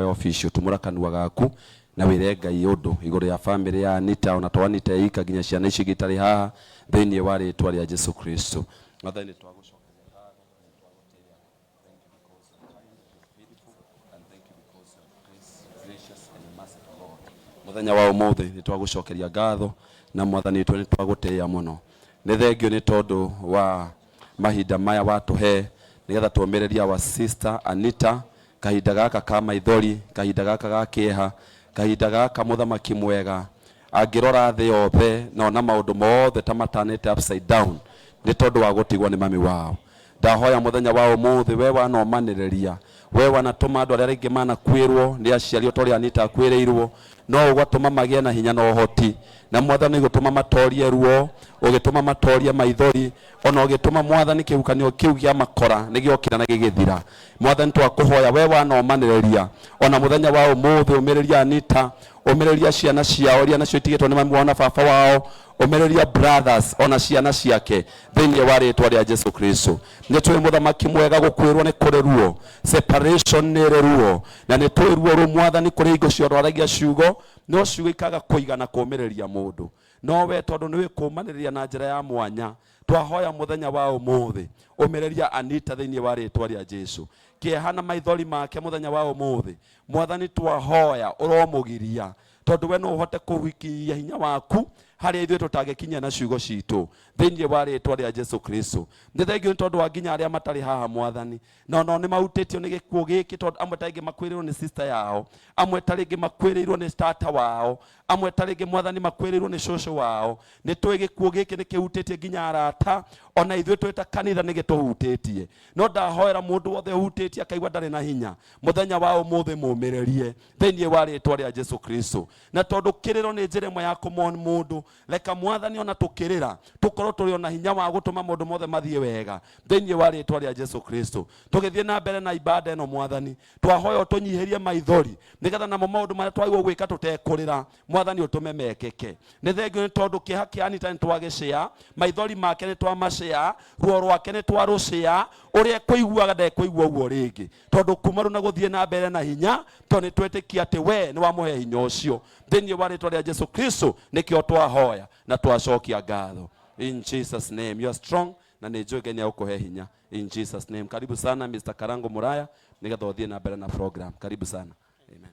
Official tumura kanua gaku na wĩre Ngai ũndũ igũrũ ya family ya Anita, ona to Anita ika, nginya ciana ici ingĩ itarĩ haha, thĩinĩ wa rĩtwa rĩa Jesu Kristo. Mwathani, nĩ twagũcokeria ngatho na nĩ twagũtĩĩa. Thank you because you are kind, you are faithful, and thank you because you are gracious and merciful, Lord. Mũthenya wa ũmũthĩ nĩ twagũcokeria ngatho na Mwathani witũ nĩ twagũtĩĩa mũno. Nĩ thengio nĩ tondũ wa mahinda maya watũhe nĩgetha tũmĩrĩrie our sister Anita kahinda gaka ka maithori, kahinda gaka ga kĩeha, kahinda gaka mũthamaki mwega angĩrora thĩ yothe na ona maũndũ mothe ta matanĩte upside down nĩ tondũ wa gũtigwo nĩ mami wao. Ndahoya mũthenya wa ũmũthĩ, we wanomanĩrĩria, we wanatũma andũ arĩa rĩngĩ manakuĩrwo nĩ aciari o ta ũrĩa Anita akuĩrĩirwo, no ũgatũma magĩe na hinya na ũhoti, na Mwathani ũgĩtũma matorie ruo, ũgĩtũma matorie maithori, ona ũgĩtũma, Mwathani, kĩhukanio kĩu gĩa makora nĩ gĩokĩra na gĩgĩthira. Mwathani, twakũhoya, we wanomanĩrĩria ona mũthenya wa ũmũthĩ, ũmĩrĩria Anita, ũmĩrĩria ciana ciao iria nacio itigĩtwo nĩ mami wao na baba wao, ũmĩrĩria brothers ona ciana ciake thĩinĩ wa rĩtwa rĩa Jesu Kristo. Nĩ tũĩ, mũthamaki mwega, gũkwĩrwo nĩ kũrĩ ruo, separation nĩ ĩrĩ ruo, na nĩ tũĩ ruo rũu, Mwathani. Kũrĩ hingo ciothe aragia ciugo no ciugo ikaga kũigana kũmĩrĩria mũndũ, no we tondũ nĩ wĩkũmanĩrĩria na njĩra ya mwanya, twahoya mũthenya wa ũmũthĩ ũmĩrĩria Anita thĩinĩ wa rĩtwa rĩa Jesu. Kĩeha na maithori make mũthenya wa ũmũthĩ, Mwathani, twahoya ũromũgiria, tondũ we no ũhote kũhikinyia hinya waku harĩa ithuĩ tũtangĩkinyia na ciugo citũ, thĩinĩ wa rĩtwa rĩa Jesu Kristo. Nĩ thengio nĩ tondũ wa nginya arĩa matarĩ haha, Mwathani, na onao nĩ mahutĩtio nĩ gĩkuũ gĩkĩ, tondũ amwe ta rĩngĩ makuĩrĩirwo nĩ sister yao, amwe ta rĩngĩ makuĩrĩirwo nĩ tata wao, amwe ta rĩngĩ, Mwathani, makuĩrĩirwo nĩ cũcũ wao. Nĩ tũĩ gĩkuũ gĩkĩ nĩ kĩhutĩtie nginya arata, ona ithuĩ twĩ ta kanitha nĩ gĩtũhutĩtie. No ndahoera mũndũ wothe ũhutĩtie akaigua ndarĩ na hinya mũthenya wa ũmũthĩ, mũmĩrĩrie thĩinĩ wa rĩtwa rĩa Jesu Kristo. Na tondũ kĩrĩro nĩ njĩra ĩmwe ya kũmon mũndũ, reka, Mwathani, ona tũkĩrĩra tũkorwo tũrĩ ona hinya wa gũtũma maũndũ mothe mathiĩ wega thĩinĩ wa rĩtwa rĩa Jesu Kristo. Tũgĩthiĩ na mbere na ibada ĩno, Mwathani, twahoya ũtũnyihĩrie maithori nĩgetha namo maũndũ marĩa twagĩrĩirwo gwĩka tũtekũrĩra, Mwathani, ũtũme mekĩke. Nĩ thengio nĩ tondũ kĩeha kĩa Anita nĩ twagĩcĩa, maithori make nĩ twamacĩa, ruo rwake nĩ twarũcĩa. Ũrĩa ekũiguaga ndekũigua ũguo rĩngĩ, tondũ kuma rĩu na gũthiĩ na mbere na hinya, tondũ nĩ twĩtĩkia atĩ we nĩ wamũhe hinya ũcio thĩinĩ wa rĩtwa rĩa Jesu Kristo. Nĩkĩo twahoya na twacokia ngatho in Jesus name. You are strong, na nĩ njũĩ Ngai nĩ agũkũhe hinya in Jesus name. Karibu sana, Mr. Karango Muraya, nĩgetha ũthiĩ na mbere na program. Karibu sana, amen.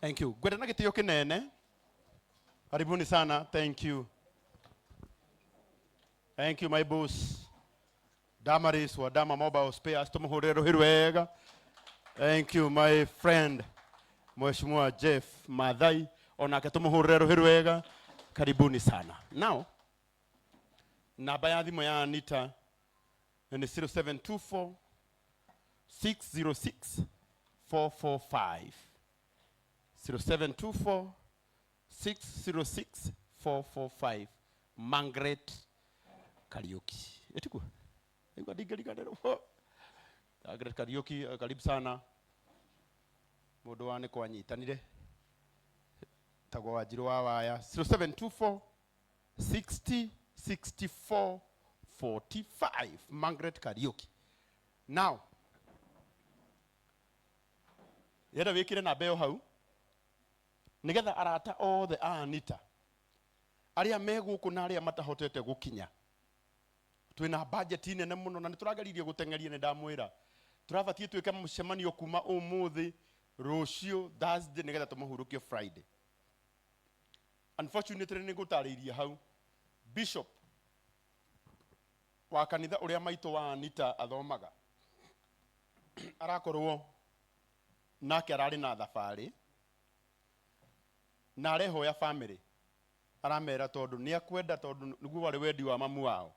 Thank you. Ngwenda na gĩtĩo kĩnene. Karibuni sana. Thank you. Thank you, my boss. Damaris wa Dama Mobile Spares, tumuhurire rũhĩ rwega. Thank you, my friend. Mheshimiwa Jeff Mathai, onake tumuhurire rũhĩ rwega. Karibuni sana. Now, namba ya thimũ ya Anita nĩ 0724 606 445. 0724 606 445, Margaret Kariuki. Etikuo? Igua ndingĩriganĩrwo. Margaret Kariuki, karibu sana. Mũndũ wa nĩ kwanyitanire. Tagwo Wanjirũ wa Waya. 0724 60 64 45, Margaret Kariuki. Now, yenda wĩkĩre namba ĩyo hau nĩgetha arata othe a Anita arĩa me gũkũ na arĩa matahotete gũkinya. Twĩna budget nene mũno na nĩ tũrageririe gũteng'eria. Nĩ ndamwĩra tũrabatiĩ twĩke mũcemanio kuma ũmũthĩ, rũciũ Thursday, nĩgetha tũmũhurũkie Friday. Unfortunately, nĩ ngũtarĩirie hau, bishop wa kanitha ũrĩa maitũ wa Anita athomaga arakorwo nake ararĩ na thabarĩ na arehoya family, aramera tondũ nĩ akwenda, tondũ nĩguo warĩ wendi wa mamu wao,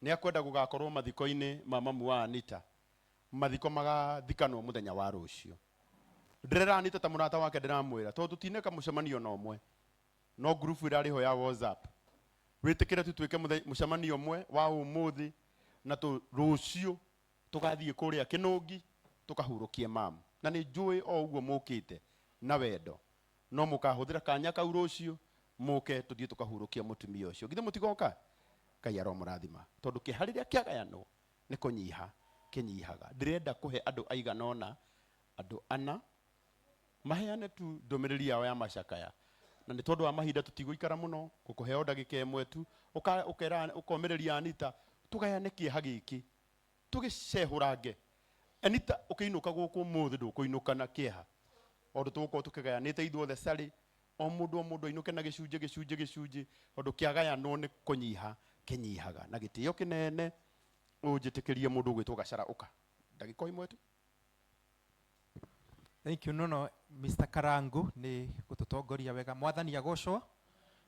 nĩ akwenda gũgakorwo mathiko-inĩ ma mamu wa Anita. Mathiko magathikanwo mũthenya wa rũciũ. Ndĩrera Anita ta mũrata wake, ndĩramwĩra tondũ tũtineka mũcemanio na ũmwe, no ngurubu ĩrarĩ ho ya WhatsApp, wĩtĩkĩre tu twĩke mũcemanio ũmwe wa ũmũthĩ na tũ rũciũ tũgathiĩ kũrĩa Kĩnũngi tũkahurũkie mamu. Na nĩ njũĩ o ũguo mũkĩte na wendo, no mũkahũthĩra kanya kau rũciũ mũke tũthiĩ tũkahurũkia mũtumia ũcio. Githĩ mũtigoka? Ngai aromũrathima, tondũ kĩeha rĩrĩa kĩagayanwo nĩ kũnyiha kĩnyihaga. Ndĩrenda kũhe andũ aigana ũna, andũ ana. Maheane tu ndũmĩrĩri yao ya macakaya. Na nĩ tondũ wa mahinda tũtigũikara mũno, ngũkũhe o ndagĩka ĩmwe tu, ũka, ũkera, ũkomĩrĩria Anita, tũgayane kĩeha gĩkĩ, tũgĩcehũrange. Anita, ũkĩinũka gũkũ ũmũthĩ ndũkũinũka na kĩeha, tondũ tũgũkorwo tũkĩgayanĩte ithuothe carĩ, o mũndũ o mũndũ ainũke na gĩcunjĩ gĩcunjĩ gĩcunjĩ, tondũ kĩagayanwo nĩ kũnyiha kĩnyihaga. Na gĩtĩo kĩnene ũnjĩtĩkĩrie mũndũ ũgwĩtwo Gacara, ũka ndagĩka o ĩmwe tu. Thank you mũno Mr. Karangu nĩ gũtũtongoria wega. Mwathani agocwo.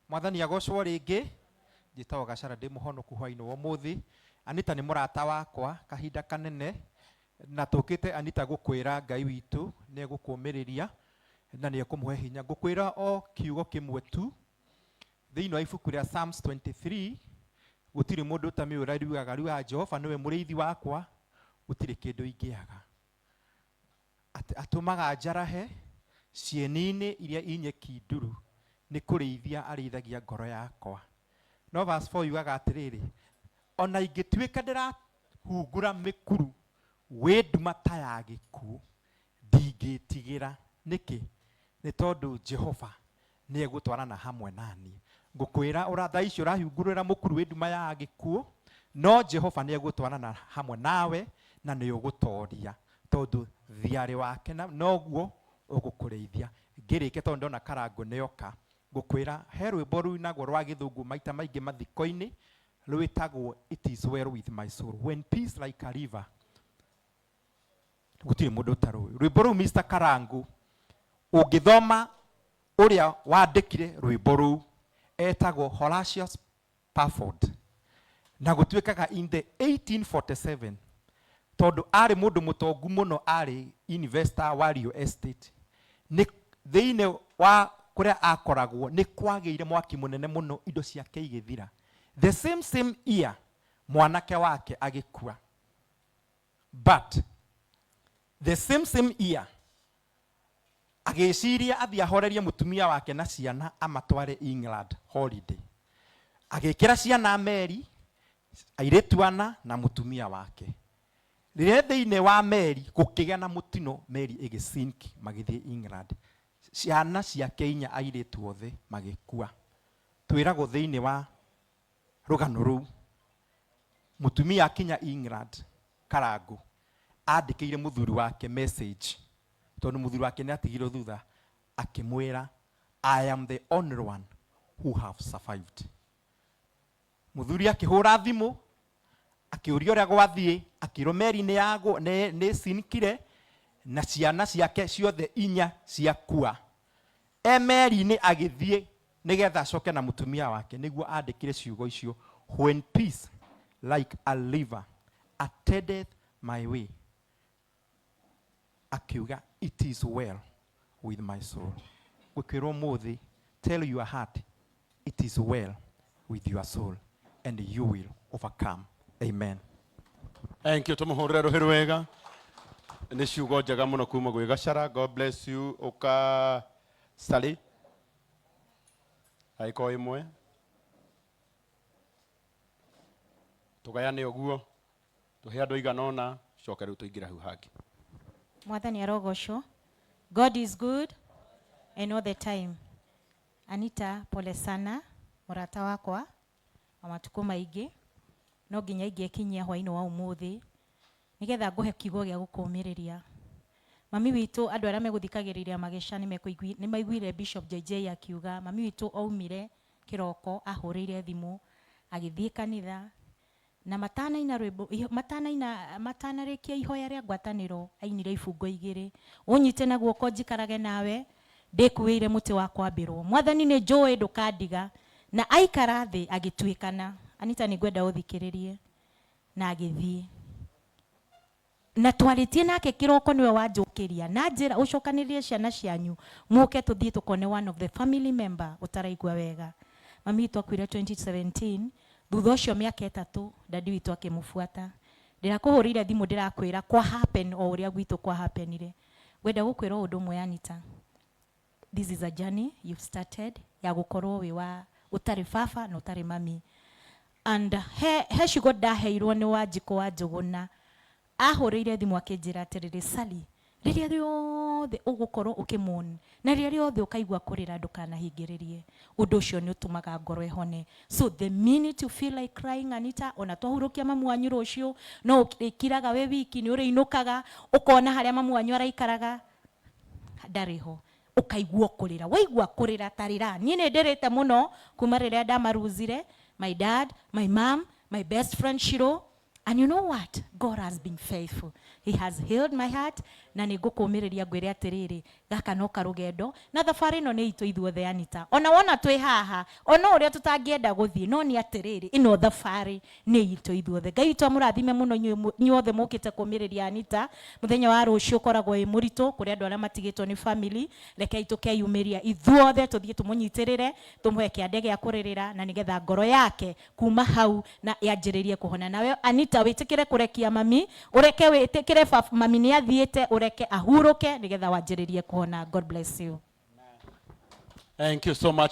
Mwathani agocwo rĩngĩ. Njĩtagwo Gacara ndĩ mũhonoku hwainĩ wa ũmũthĩ. Anita nĩ mũrata wakwa kahinda kanene na tũkĩte Anita gũkwĩra Ngai witũ nĩ egũkũmĩrĩria na nĩ ekũmũhe hinya. Ngũkwĩra o kiugo kĩmwe tu thĩinĩ wa ibuku rĩa Psalms 23 gũtirĩ mũndũ ũtamĩũra riugaga riugaga Jehova nĩwe mũrĩithi wakwa gũtirĩ kĩndũ ingĩaga. Atũmaga njarahe cieni-inĩ iria i nyeki nduru, nĩ kũrĩithia arĩithagia ngoro yakwa. No verse 4 yugaga atĩrĩrĩ, ona ingĩtuĩka ndĩrahungura mĩkuru wĩ nduma ta ya gĩkuũ, ndingĩtigĩra. Nĩkĩ? Nĩ tondũ Jehova nĩ egũtwarana hamwe naniĩ. Ngũkwĩra ũra thaa ici ũrahungurĩra mũkuru wĩ nduma ya gĩkuũ, no Jehova nĩ egũtwarana hamwe nawe na nĩ ũgũtoria, tondũ thiarĩ wake na noguo ũgũkũrĩithia. Ngĩrĩkia tondũ ndona Karangũ nĩoka, ngũkwĩra he rwĩmbo ruinagwo rwa gĩthũngũ maita maingĩ mathiko-inĩ rwĩtagwo It is well with my soul when peace like a river. Gũtirĩ mũndũ ũtarũĩ rwĩmbo rũu. Mr. Karangu, ũngĩthoma ũrĩa wandĩkire rwĩmbo rũu etagwo Horatius Spafford, na gũtuĩkaga in the 1847 tondũ arĩ mũndũ mũtongu mũno, arĩ investor wa real estate. Nĩ thĩinĩ wa kũrĩa akoragwo nĩ kwagĩire mwaki mũnene mũno, indo ciake igĩthira. The same same year mwanake wake agĩkua, but the same same year agĩciria athiĩ ahorerie mũtumia wake na ciana amatware England holiday. Agĩkĩra ciana meri, airĩtu ana na mũtumia wake. Rĩrĩa thĩinĩ wa meri gũkĩgĩa na mũtino, meri ĩgĩsink magĩthiĩ England. Ciana ciake inya airĩtu othe magĩkua. Twĩragwo thĩinĩ wa rũgano rũu mũtumia akinya England, Karangu andĩkĩire mũthuri wake message, tondũ mũthuri wake nĩ atigirwo thutha, akĩmwĩra, "I am the only one who have survived." Mũthuri akĩhũra thimũ akĩũria ũrĩa gwathiĩ, akĩrwo meri nĩ yagwo nĩ sinkire na ciana ciake ciothe inya ciakua. E meri-inĩ agĩthiĩ nĩgetha acoke na mũtumia wake, nĩguo andĩkire ciugo icio, "When peace like a river attendeth my way," akiuga, "It is well with my soul." Gwĩkwĩrwo mũthĩ, tell your heart it is well with your soul and you will overcome. Amen. Thank you. Tumuhurire ruhi rwega. Nĩ ciugo njega mũno kuma gwĩ Gacara. God bless you. Ũka Sally. Ndagĩka o ĩmwe. Tũgayane ũguo. Tũhe andũ aigana ũna, coke rĩu tũingĩre hau hangĩ. Mwathani arogocwo. God is good and all the time. Anita, pole sana mũrata wakwa wa matukũ maingĩ. No nginya ingĩekinyia hwainĩ wa ũmũthĩ nĩgetha ngũhe kiugo gĩa gũkũmĩrĩria. Mami witũ, andũ arĩa megũthikagĩrĩria mageca nĩ maiguire Bishop JJ akiuga mami witũ aumire kĩroko ahũrĩire thimũ agĩthiĩ kanitha na matanaina rwĩmbo matanaina matanarĩkia ihoya rĩa ngwatanĩro ainire ibungo igĩrĩ, "Ũnyite na guoko njikarage nawe ndĩkuĩire mũtĩ wa kwambĩrwo, Mwathani nĩ njũĩ ndũkandiga," na aikara thĩ agĩtuĩkana. Anita, nĩ ngwenda ũthikĩrĩrie. Na agĩthiĩ na twarĩtie nake kĩroko, nĩwe wanjũkĩria na njĩra ũcokanĩrĩrie ciana cianyu mũke tũthiĩ tũkone one of the family member ũtaraigua wega. Mami witũ akuire 2017. Thutha ũcio mĩaka 3 dadi witũ akĩmũbuata. Ndĩrakũhũrĩire thimũ ndĩrakwĩra kwa happen o ũrĩa gwitũ kwa happenire. Ngwenda gũkwĩra ũndũ ũmwe, Anita, this is a journey you've started ya gũkorwo wĩ wa ũtarĩ baba na ũtarĩ mami. And he ciugo ndaheirwo nĩ Wanjikũ wa Njũgũna, ahũrĩire thimũ akĩnjĩra atĩrĩrĩ, "Sally, Rĩrĩa rĩothe ũgũkorwo ũkĩmourn na rĩrĩa rĩothe ũkaigua kũrĩra, ndũkanahingĩrĩrie. Ũndũ ũcio nĩ ũtũmaga ngoro ĩhone. So the minute you feel like crying, Anita, ona twahurũkia mamu wanyu rũciũ, no ũrĩkiraga wĩ wiki, nĩ ũrĩinũkaga ũkona harĩa mamu wanyu araikaraga ndarĩ ho, ũkaigua kũrĩra. Waigua kũrĩra, tarĩra. Niĩ nĩ ndĩrĩte mũno kuma rĩrĩa ndamaruzire, my dad, my mom, my best friend Shiro. And you know what? God has been faithful. He has healed my heart. Na nĩ ngũkũmĩrĩria ngwĩre atĩrĩrĩ, gaka no karũgendo na thabarĩ ĩno nĩ itũ ithuothe, Anita. Ona wona twĩ haha, ona ũrĩa tũtangĩenda gũthiĩ, no nĩ atĩrĩrĩ, ĩno thabarĩ nĩ itũ ithuothe. Ngai witũ amũrathime mũno inyuothe mũkĩte kũmĩrĩria Anita. Mũthenya wa rũciũ ũkoragwo wĩ mũritũ kũrĩ andũ arĩa matigĩtwo nĩ family. Rekei tũkeyumĩria ithuothe tũthiĩ tũmũnyitĩrĩre, tũmũhe kĩande gĩa kũrĩrĩra, na nĩgetha ngoro yake kuma hau na yanjĩrĩrie kũhona. Nawe Anita, wĩtĩkĩre kũrekia mami, ũreke wĩtĩkĩre mami nĩ athiĩte, ũreke ahurũke nĩgetha wanjĩrĩrie kũhona. God bless you. Thank you so much.